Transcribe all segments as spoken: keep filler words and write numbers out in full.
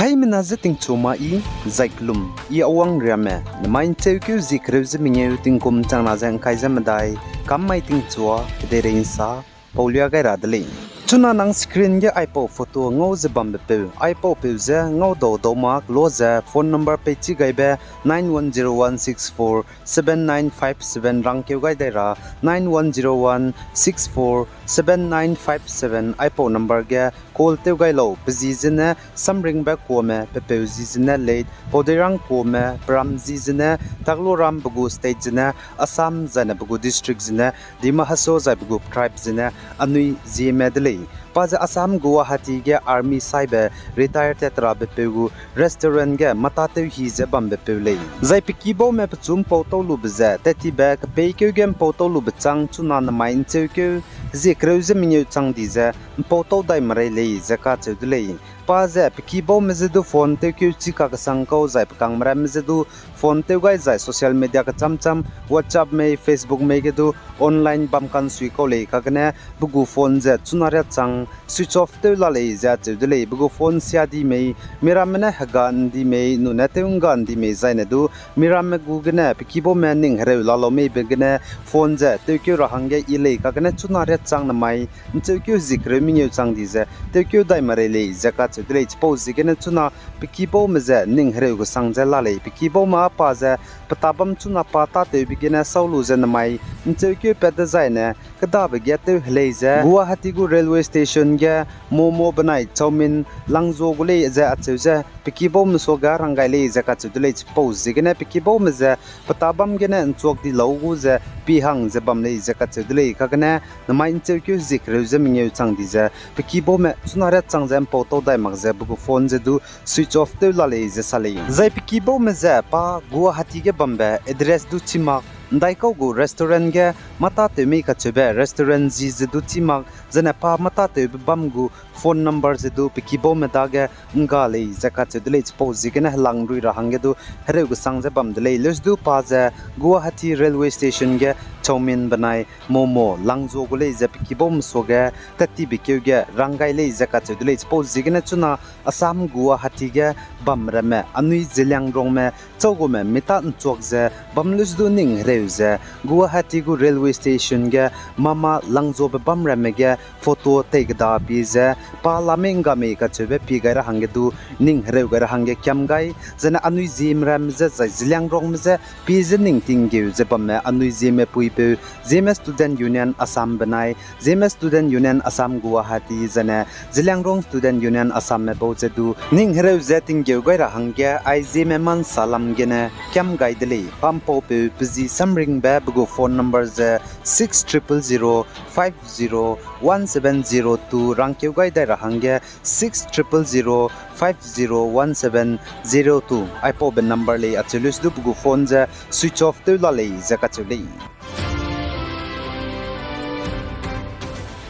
Haimena ze tingchu ma i, zai kelum i awang riame, nemai ncheukeu zie kereu ze mengeu tingkum changna ze ngkai ze medai, kam mai tingchua, kedeirei nsa, paulia gai ra de lei. Chuna nang screen ge aipau photo ngau ze bambepeu, aipaupeu ze ngau dau dau mak lo ze phone number peichi gaibe nine one zero one six four seven nine five seven rangkeu gai dai ra, nine one zero one six four seven nine five seven aipau number ge call tew gai lau, pe zi zene Samringbe Kuame, pe peu zi zene late Paudeirang Kuame, pe ram zi zene Tagloram, pe gu state zene Assam, zaine pe gu district zene Dima Hasao, zai pe gu tribe zene anui Zeme de lei. Pa ze Assam Guwahati ge army saibe retire tat rabe peu gu restaurant ge mâ tâtew hi ze bambepeu lei. Zai pe kibaume pechu mpau tau lube ze, tat tibe kepeikeu ge mpau tau lube chang chuna nemai ncheukeu zie kereu ze mengeu chang di ze mpau tau dai merei lei ze kacheu de lei. Pa ze pe kibaume ze du phone tewkeu chi kakesang kau zai pe kangme ramme ze du phone tew gai zai social media kecham cham, WhatsApp mei, Facebook mei ge du online bam kansui kau lei kagene pe gu phone ze chuna riat chang switch off tew la lei ze acheu de lei. Pe gu phone sia di mei, miramme ne hega ndi mei, nune tew ngga ndi mei zaine du miramme gu gene pe kibaume ning hereu la lau meibe gene phone ze tewkeu ra hangge i lei kagene chuna riat chang nemai ncheukeu zie kereu mengeu chang di ze tewkeu dai merei lei ze kacheu de lei. Chipau ziegene chuna pe kibaume ze ning hereu kesang ze la lei. Pe kibaume â pa ze pe tabam chuna pa tâtewbe gene sau lu ze nemai ncheukeu pat dezaine kedabe ge tew helei ze Guwahati gu railway station ge momo benai chowmein langzua gu lei ze acheu ze pe kibaume suage rang gai lei ze kacheu de lei. Chipau ziegene pe kibaume ze pe tabam gene nchuak di lau gu ze pi hang ze bam lei ze kacheu de lei. Kagene nemai ncheukeu zie kereu ze mengeu chang di ze pe kibaume chuna riat chang ze mpau tau dai mak ze pe gu phone ze du switch off tew la lei ze sa lei. Zai pe kibaume ze pa Guwahati ge bambe address du chî mak, ndaikau gu restaurant ge mâ tâtew mei kacheube restaurant zi ze du chî mak, zene pa mâ tâtewbe bam gu phone number ze du pe kibaume dage ngga lei ze kacheu de lei. Chipau ziegene helangrui ra hangge du hereu kesang ze bam de lei. Leuse du pa ze Guwahati railway station ge chowmein benai momo langzua gu lei ze pe kibaume suage tat tibe keu ge rang gai lei ze kacheu de lei. Chipau ziegene chuna Assam Guwahati ge bam ramme anui Zeliangrongme chau gume mi tâ nchuak ze bam leuse du ning hereu ze Guwahati gu railway station ge mâ mâ langzuabe bam ramme ge photo tei keda pie ze pa la mei ngga mei kacheube pie gai ra hangge du ning hereu gai ra hangge kiam gai, zene anui Zeme ramme ze zai Zeliangrongme ze pie ze ning tinggeu ze bamme anui Zeme puipeu, Zeme Student Union Assam benai Zeme Student Union Assam Guwahati zene Zeliangrong Student Union Assamme bau ze du ning hereu ze tinggeu gai ra hangge ai Zeme mansa lam gene kiam gai de lei. Pa mpaupeu pe zi Samringbe, pe gu phone number ze six triple zero five zero one seven zero two, rangkeu gai dai ra hangge six triple zero five zero one seven zero two. Aipaube number lei, acheu leuse du pe gu phone ze switch off tew la lei ze kacheu lei.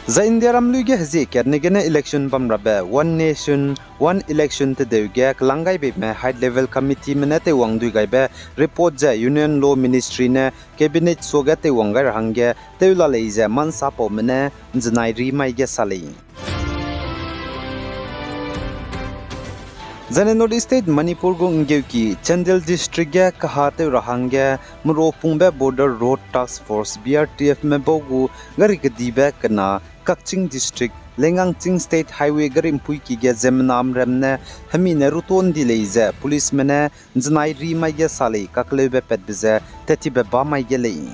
Zai India ramlui ge hezie katne gene election bam rabe One Nation, One Election tedeu ge kelang gaibeime High Level Committeeme ne teiwang dui gaibe report ze Union Law Ministry ne Cabinet suage teiwang gai ra hangge tew la lei ze mansapaume ne nzenai ri mai ge sa lei. Zane North East State Manipur gu nggeuki Chandel District ge kaha tew ra hangge merapungbe Border Road Task Force, B R T Fme bau gu gari kedibe kena Kakching District, Lengangching State Highway gari mpuiki ge ziemmenam ramme ne hemi ne ruton di lei ze policeme ne nzenai ri mai ge sa lei, kakleube patbe ze tettibe ba mai ge lei.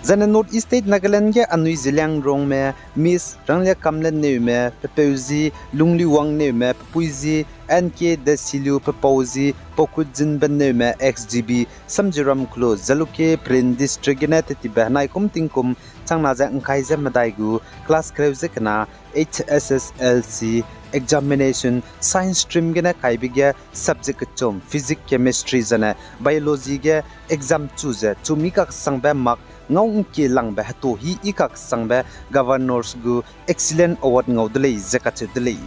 Zane North East State Nagaland ge anui Zeliangrongme Miss Rangliakamle Neume, pepeu zi Lungliwang Neume, pepui zi N K Desiliu, pepau zi Paukutzinbe Neume, X G B, Samziram Kulu, Jalukie Peren District gene tettibe henai kum tingkum changna ze ngkai ze medai gu class kereu ze kena H S S L C examination science stream gene kaibe ge subject kechum, physics, chemistry zane biology ge exam chu ze chumi kaksangbe mark ngau ngkie langbe heto hi i kaksangbe Governors gu Excellent Award ngau de lei ze kacheu de lei.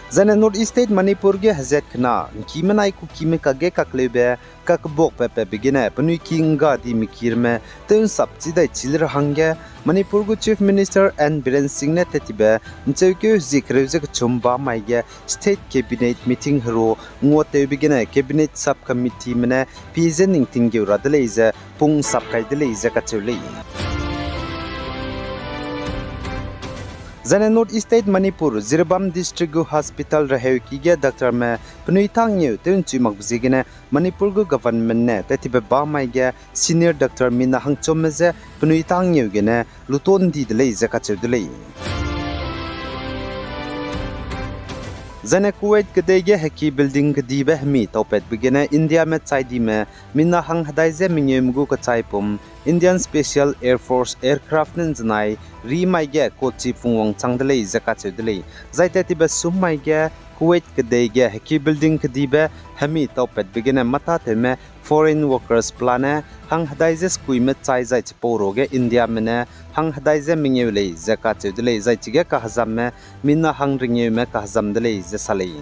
Zaine North East State Manipur ge hezat kena ’ngkime nai Kukime kakge kakleube kakebakpatbe gene penui ki ’ngga dime ki ramme tew'nsap chi dai chî le ra hangge Manipur gu Chief Minister N Biren Singh ne tat tibe ’ncheukeu hezie kereu ze kechum ba mai ge State Cabinet meeting hero nguatewbe gene Cabinet Sub-Committeeme ne pie ze ning tinggeu ra de lei ze pung ’nsap kai de lei ze kacheu lei. Zaine North East State Manipur, Jiribam District gu hospital reheuki ge doctorme penui tâ ngeu tew'nchui makbe ziegene Manipur gu government ne tat tibe ba mai ge senior doctor mina hangchumme je penui tâ ngeu gene luto ’ndi de lei ze kacheu de lei. Zaine Kuwait kedei ge heki building kedibe hemi taupatbe gene Indiame chai dime mina hanghedai ze mengeume gu kechaipum Indian Special Air Force aircraft ne ’nzenai ri mai ge kotchi pungwang chang de lei ze kacheu de lei. Zai tat tibe sum mai ge Kuwait kedei ge heki building kedibe hemi taupatbe gene mâtâtewme foreign workers pelane hanghedai ze sekuime chai zai chipau ruage Indiame ne hanghedai ze mengeu lei ze kacheu de lei, zai chige kahezamme mina hangrengeume kahezam de lei ze sa lei.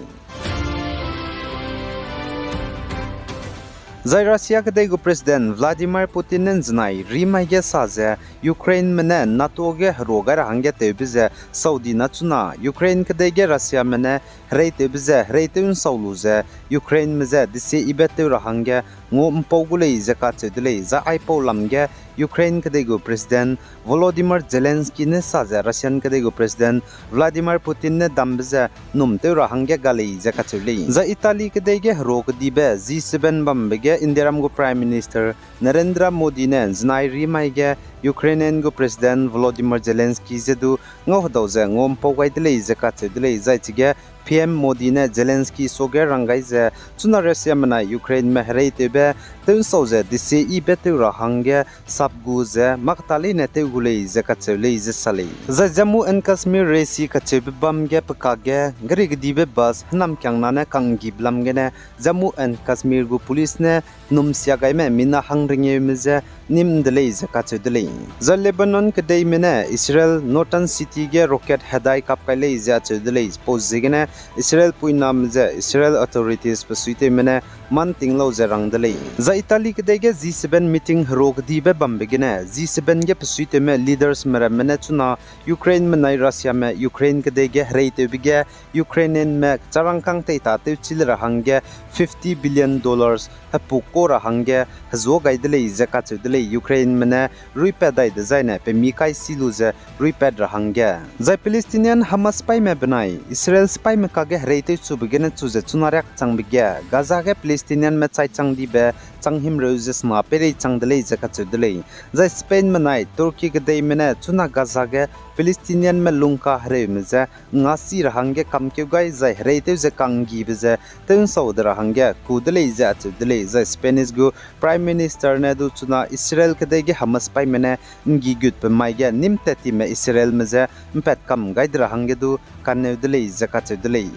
Zai Russia kedei gu President Vladimir Putin ne ’nzenai ri mai ge sa ze Ukraineme ne NATO ge herua gai ra hangge tewbe ze saudina chuna Ukraine kedei ge Russiame ne hereitewbe ze hereitew ’nsau lu ze Ukraineme je desie yibe tew ra hangge ngua'mpau gu lei ze kacheu de lei. Zai aipau lam ge Ukraine kedei gu President Volodymyr Zelensky ne sa ze Russian kedei gu President Vladimir Putin ne dambe ze ’nnum tew ra hangge ga lei ze kacheu lei. Zai Italy kedei ge herua kedibe G seven bambe ge Indiaram gu Prime Minister Narendra Modi ne ’nzenai ri mai ge Ukrainian gu President Volodymyr Zelensky je du ngau hedau ze ngua'mpau gai de lei ze kacheu de lei, zai chige P M Modi ne Zelensky suage rang gai ze chuna Russiame nai Ukraineme hereitewbe tew'nsau ze desie yibe tew ra hangge sap gu ze mâ keta leine tew gu lei ze kacheu lei ze sa lei. Zai Jammu and Kashmir resi kacheube bam ge pe kakge gari kedibe bus hênamkiangna ne ka'nggibe lam gene Jammu and Kashmir gu police ne ’nnum sia gaime mina hangrengeume je nîm de lei ze kacheu de lei. Zai Lebanon kedeime ne Israel Northern City ge rocket hedai kap kai lei ze acheu de lei. Pau ziegene Israel puiname je Israel authorities pe suitewme ne mâ ’nting lau ze rang de lei. Zai Italy kedei ge G seven meeting herua kedibe bambe gene G seven ge pe suitewme leadersme ramme ne chuna Ukraineme nai Russiame Ukraine kedei ge hereitewbe ge Ukrainianme charangkâng teita tewchi le ra hangge fifty billion dollars hepuk ka ra hangge hezuâ gai de lei ze kacheu de lei. Ukraineme ne ruipat dai dezaine pemi kai si lu ze ruipat ra hangge. Zai Palestinian Hamas sipaîme benai Israel sipaîme kakge hereitewchube gene chu ze chuna riak changbe ge Gaza ge Palestinianme chai chang dibe chang himreu ze sena peirei chang de lei ze kacheu de lei. Zai Spainme nai Turkey kedeime ne chuna Gaza ge Palestinianme lungka hereume je ngasi ra hangge kamkeu gai zai hereitew ze ka'nggibe ze tew'nsau de ra hangge ku de lei ze acheu de lei. Zai Spanish gu Prime Minister ne du chuna Israel kedei ge Hamas sipaîme ne ’nggigutbe mai ge nîm tat time Israelme je ’mpat kam gai de ra hangge du kaneu de lei ze kacheu de lei.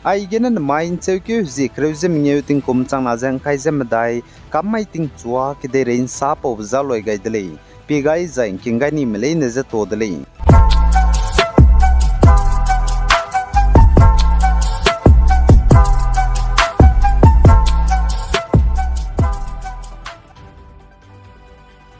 Aigene nemai ’ncheukeu hezie kereu ze mengeu tingkum changna ze ’ngkai ze medai, kam mai tingchua kedeirei ’nsa paube za loi gai de lei. Pie gai zai ’ngking gai nime leine je to de lei.